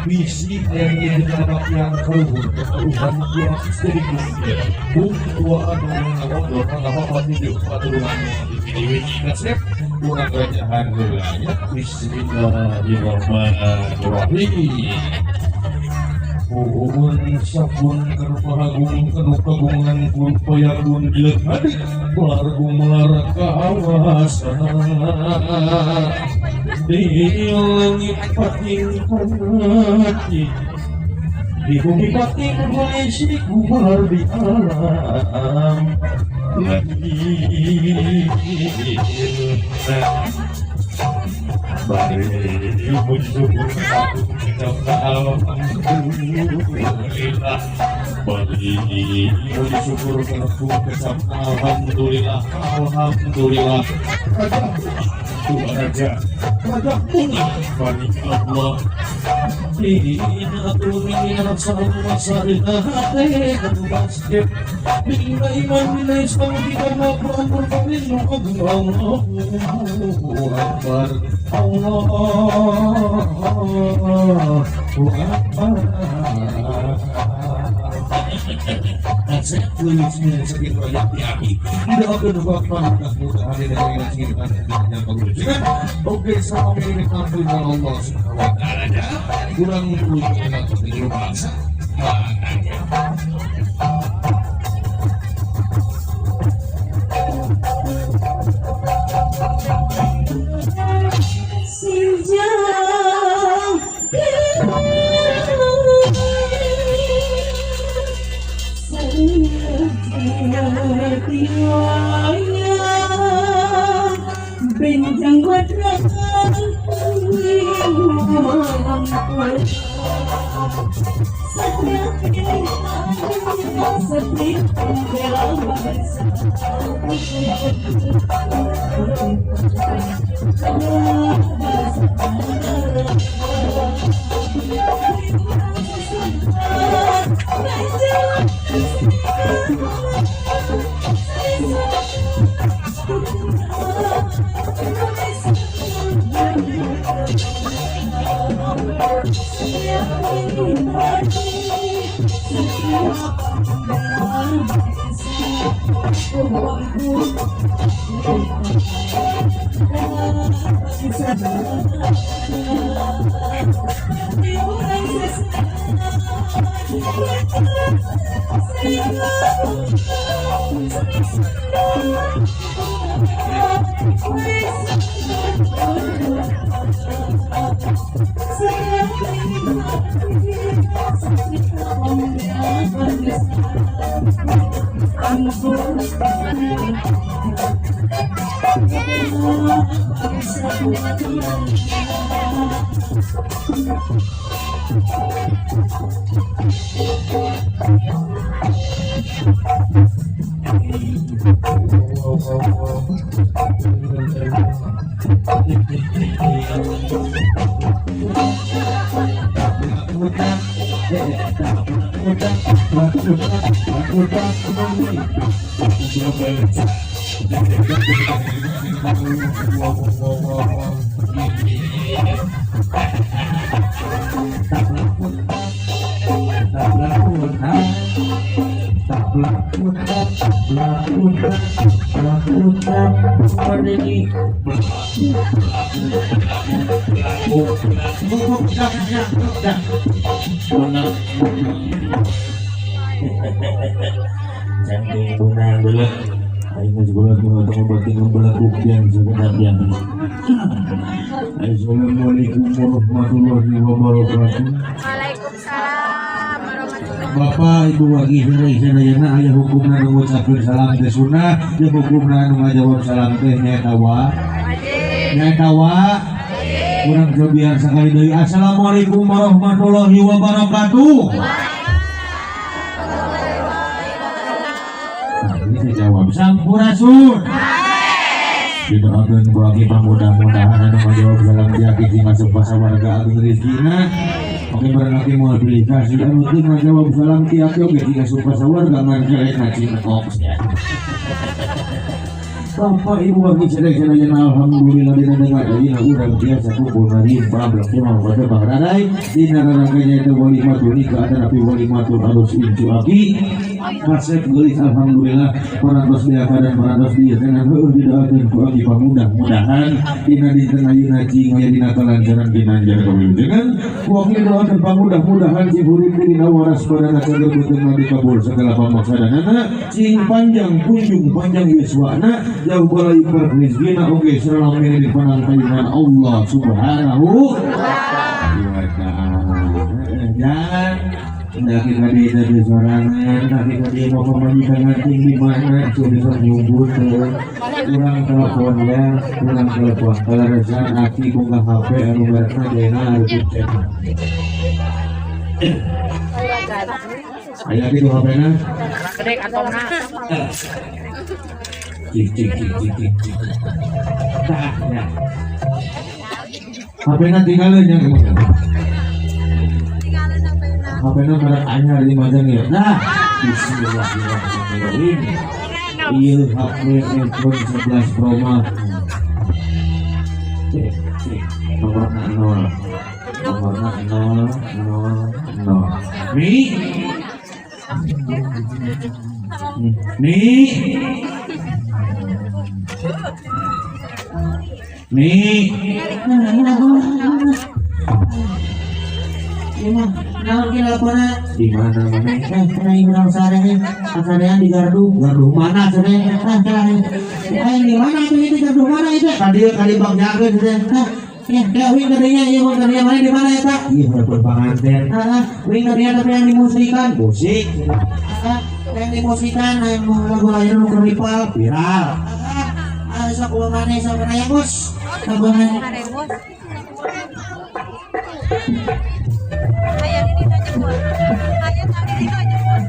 Bisi yang yang kaluhur keluhan jadi bung ketua kurang kerajaan heula. Bismillahirrahmanirrahim. Puhun sabun kanu kanu kagungan payakun jelek wargu melar kawasan di langit pating pati di bumi pating polisi kumar di alam bari muji alhamdulillah, bari muji syukur kecap alhamdulillah, alhamdulillah. Raja raja bunga bari Allah. Allahu Akbar, Allahu Akbar. Oke, sama ini Allah Subhanahu wa taala. Kurang bangsa. Benjang Saking bunang dulu. Ayo sekolah yang sebenarnya. Assalamualaikum warahmatullahi wabarakatuh. Waalaikumsalam warahmatullahi. Bapak Ibu wargi sadayana, aya hukumna nu ngucapkeun salam teh sunnah jeung hukumna nu ngajawab salam teh nyaeta wa nyaeta wa. Urang cobian sakali deui. Assalamualaikum warahmatullahi wabarakatuh. Nah, ini saya jawab sampurasun. Didoakeun ku aki mudah-mudahan anu ngajawab salam ti aki cing asup ka sawarga, ageng rezekina. Oke, bareng aki moal pilih kasih, anu teu ngajawab salam ti aki oge cing asup ka sawarga, ngan kelekna cing kok. Bapak Ibu wargi sadaya, alhamdulillah dina dengar ayeuna urang biasa kumpul ngarimpah blok mah pada Bang dina rarangkanya itu walimatul nikah atanapi walimatul arus incu aki kasep geulis. Alhamdulillah parantos diaka dan parantos dieu kana heueuh didoakeun ku aki. Pamudah-mudahan dina dinten ayeuna cing aya dina kalancaran ginanjar kawilujengan. Ku aki doakeun pamudah-mudahan cing hurip dina waras badana, cager beuteungna dikabul segala pamaksadanana, cing panjang kunjung panjang yuswana, jauh balai rezekina oge salamina di panangkayunan Allah Subhanahu wa Ta'ala. Dan kaki kadi dari sorangan, kaki kadi mau pemajikan nganting di mana sudah nyumbut urang telepon ya, urang telepon kalau resan aki kunggah HP anu merekna jena harus cek aya gitu HP na. Gede kantongna. Cik cik cik cik cik cik. Tah ya, HP na tinggalin yang kemana HP na merek anyar di majang ya. Nah, bismillahirrahmanirrahim. Iya, HP iPhone 11 Pro Max. Cek cek, nomorna 0, nomorna 0 0 0. Mi mi mi. Iya, naon ki laporna? Di mana mana? Eh, kena urang sarean, sarean di gardu. Gardu mana cenah? Ah, kena. Eh, di mana tuh itu, gardu mana itu? Tadi kali bang jaga cenah. Ah, ya, ya, wing tadinya, iya, wing tadinya mana, di mana ya, Pak? Iya, telepon panganten. Ah, ah, wing tadinya tapi yang dimusikan. Musik. Ah, yang dimusikan, yang lagu lain nu viral. Viral. Ah, ah, sok kumaha maneh, sok nanya, Bos. Kagungan. Ayah ini tuh jemput. Ayah tadi itu jemput.